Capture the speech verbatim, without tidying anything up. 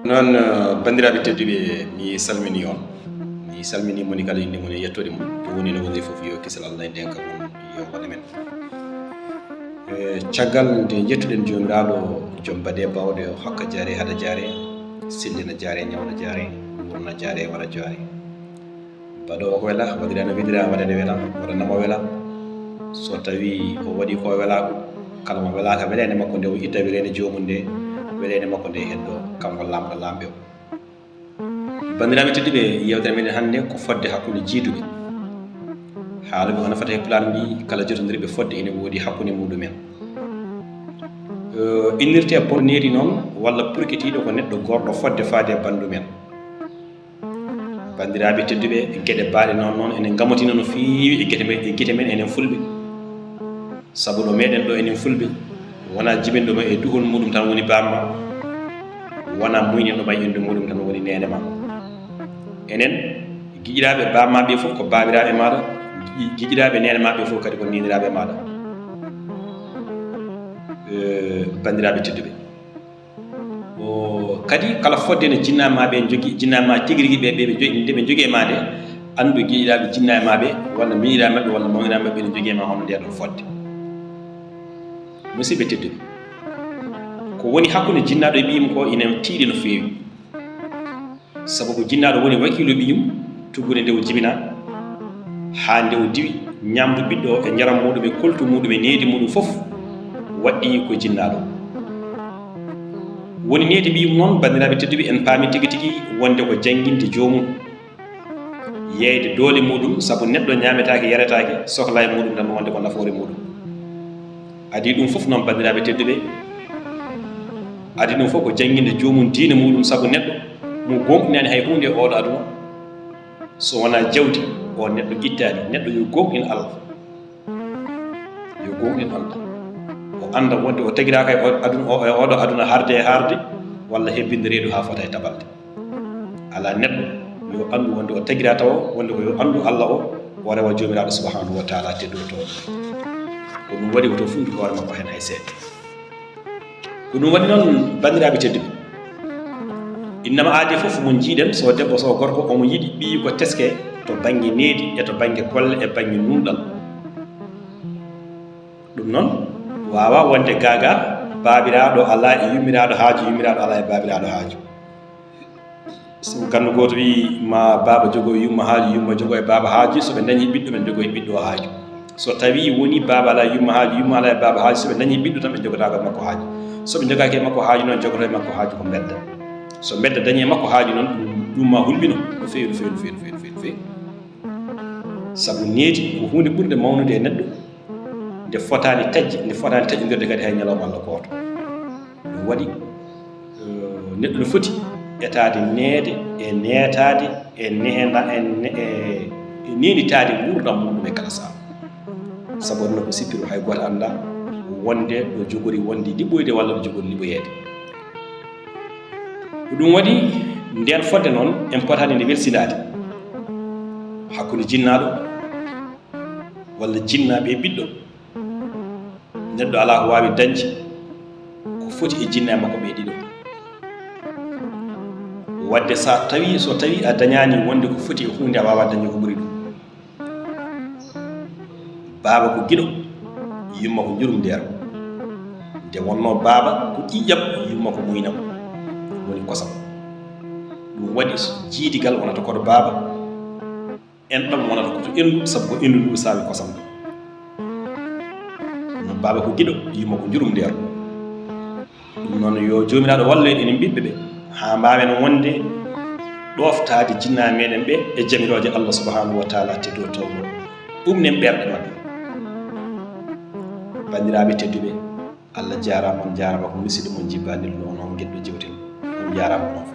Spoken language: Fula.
Noon, eh, banndiraaɓe tedduɓe, mi salmini on. Mi salmini moni kala innde mum e yettoode mum. To woni no woni fof, yo kisal Allah e ndeenka mum yo wone men. Eh, caggal nde njettuɗen Joomiraaɗo, jom baɗe bawɗe, o hokka jaare hada jaare, sellina jaare, ñawna jaare, wurna jaare, wara jaare. Baɗoowo ko wela, waɗira no welira, waɗa nde wela, waɗa namo wela. So tawi o waɗi ko welaa ko, kala mo welaaka weleende makko nde, o itta weleende joomum nde, weleende makko nde heddo kanko Laamɗo laamɓe o. Banndiraaɓe tedduɓe, yeewtere meɗen hannde ko fodde hakkunde jiiduɓe. Haalooɓe hono fata e Pulaar mbi, kala jotondirɓe fodde ene woodi hakkunde muɗum en. Eh, innirte pour needi noon, walla purkitiiɗo ko neɗɗo gorɗo fodde faade e banndum en. Banndiraaɓe tedduɓe, geɗe baaɗe noon, noon ene ngamotina no feewi e gite men, e gite men enen Fulɓe. Sabu ɗo meɗen ɗo enen Fulɓe, wonaa jibinɗo ma e duhol muɗum tan woni baaba ma, wonaa muyninɗo ma e innde muɗum tan woni neene ma. Enen, giƴiraaɓe baaba ma ɓe fof ko baabiraaɓe maaɗa, gi-, giƴiraaɓe neene ma ɓe fof kadi ko neeniraaɓe maaɗa. Eh, banndiraaɓe tedduɓe. O, kadi kala fodde no jinnaaɓe ma ɓe jogi, jinnaaɓe ma tigi rigi ɓe, ɓe, ɓe jogi, nde ɓe jogi e ma nde, anndu giƴiraaɓe jinnaaɓe ma ɓe, walla miñiraaɓe maɓɓe, walla mawniraaɓe maɓɓe no jogi e ma hono nde ɗon fodde. Musidɓe tedduɓe, ko woni hakkunde jinnaaɗo e ɓiyum ko ina tiiɗi no feewi. Sabu ko jinnaaɗo woni wakiilu ɓiyum, tuggude nde o jibinaa, haa nde o diwi, ñaamdu ɓiɗɗo o e njaram muɗum e koltu muɗum e needi muɗum fof waɗɗii ko jinnaaɗo. Woni needi ɓiyum noon, banndiraaɓe tedduɓe, en paami tigi tigi wonde ko jannginde joomum, yeeyde doole muɗum, sabu neɗɗo ñaametaake, yaretaake, sohlaa e muɗum tan wonde ko nafoore muɗum. Adii ɗum fof noon, banndiraaɓe tedduɓe, adii ɗum fof ko jannginde joomum diine muɗum, sabu neɗɗo mo gomɗinaani hay huunde e ooɗo aduna, so wonaa jawdi, o neɗɗo ittaani. Neɗɗo yo gomɗin Allah. Yo gomɗin Allah. O annda wonde o tagiraaka e o-, aduna, o, e ooɗo aduna harde e harde, walla hebbinde reedu haa fota e tabalde. Alaa neɗɗo yo anndu wonde o tagiraa tawo, wonde ko yo anndu Allah o, o rewa Joomiraaɗo Subhaanahu wa Taala tedduɗo toon. Ko ɗum waɗi woto fundu hoore makko heen hay seeɗa. Ko ɗum waɗi noon, banndiraaɓe tedduɓe, innama aadee fof mo njiiɗen, so debbo so gorko, omo yiɗi ɓiyi ko teske to bannge needi e to bannge golle e bannge nuunɗal. Ɗum noon waawaa wonde gaagaa, baabiraaɗo alaa e yummiraaɗo haaju, yummiraaɗo alaa e baabiraaɗo haaju. So ganndo gooto wii ma baaba jogoo yumma haaju, yumma jogoo e baaba haaju, so ɓe ndañii ɓiɗɗo, ɓe njogoo e ɓiɗɗo o haaju. So tawii wonii baaba alaa e yumma haaju, yumma alaa e baaba haaju, so ɓe ndañii ɓiɗɗo tan, ɓe njogotaako e makko haaju. So ɓe njogaaki e makko haaju noon, jogotoo e makko haaju ko mbedda. So mbedda dañii e makko haaju noon, ɗum, ɗum maa hulɓino no feewi, no feewi, no feewi, no feewi, no feewi, no feewi. Sabu needi ko huunde ɓurde mawnude e neɗɗo, nde fotaani taƴde, nde fotaani taƴondirde kadi hay ñalawma Allah gooto. Ɗum waɗi, eh, neɗɗo no foti etaade neede e neetaade e nehenda-, e ne-, e, e neenitaade nguurndam muɗum e kala sahaa. Sabu aduna ko sippiro, hay gooto anndaa wonde ɗo jogori wonde liɓoyde walla ɗo jogori liɓoyeede. Ko ɗum waɗi ndeen fodde noon en potaani nde welsindaade hakkunde jinnaaɗo walla jinnaaɓe e ɓiɗɗo. Neɗɗo alaa ko waawi dañde ko foti e jinnaaɓe makko ɓe ɗiɗo. Waɗde so tawii, so tawii a dañaani wonde ko foti e huunde, a waawaa dañde ko ɓuri ɗum. Baaba ko giɗo, yumma ko njurum ndeero. Nde wonnoo baaba ko ƴiƴƴam, yumma ko muynam, woni kosam. Ɗum waɗi so jiidigal wonata koto baaba, enɗam wonata koto enɗu, sabu ko enɗu ndu saawi kosam ɗam. Ɗum noon, baaba ko giɗo, yumma ko njurum ndeero. Ɗum noon, yo Joomiraaɗo wallu en, enen ɓiɓɓe ɓe, haa mbaawen wonde ɗooftaade jinnaaɓe meɗen ɓe e jamirooje Allah Subhaanahu wa Taala tedduɗo toowɗo. Ɗum nen ɓerɗe maɓɓe. Banndiraaɓe tedduɓe, Allah jaaraama, on njaaraama ko musidɗo mon Jibba Nello, on, on geɗɗo jewten. On njaaraama, on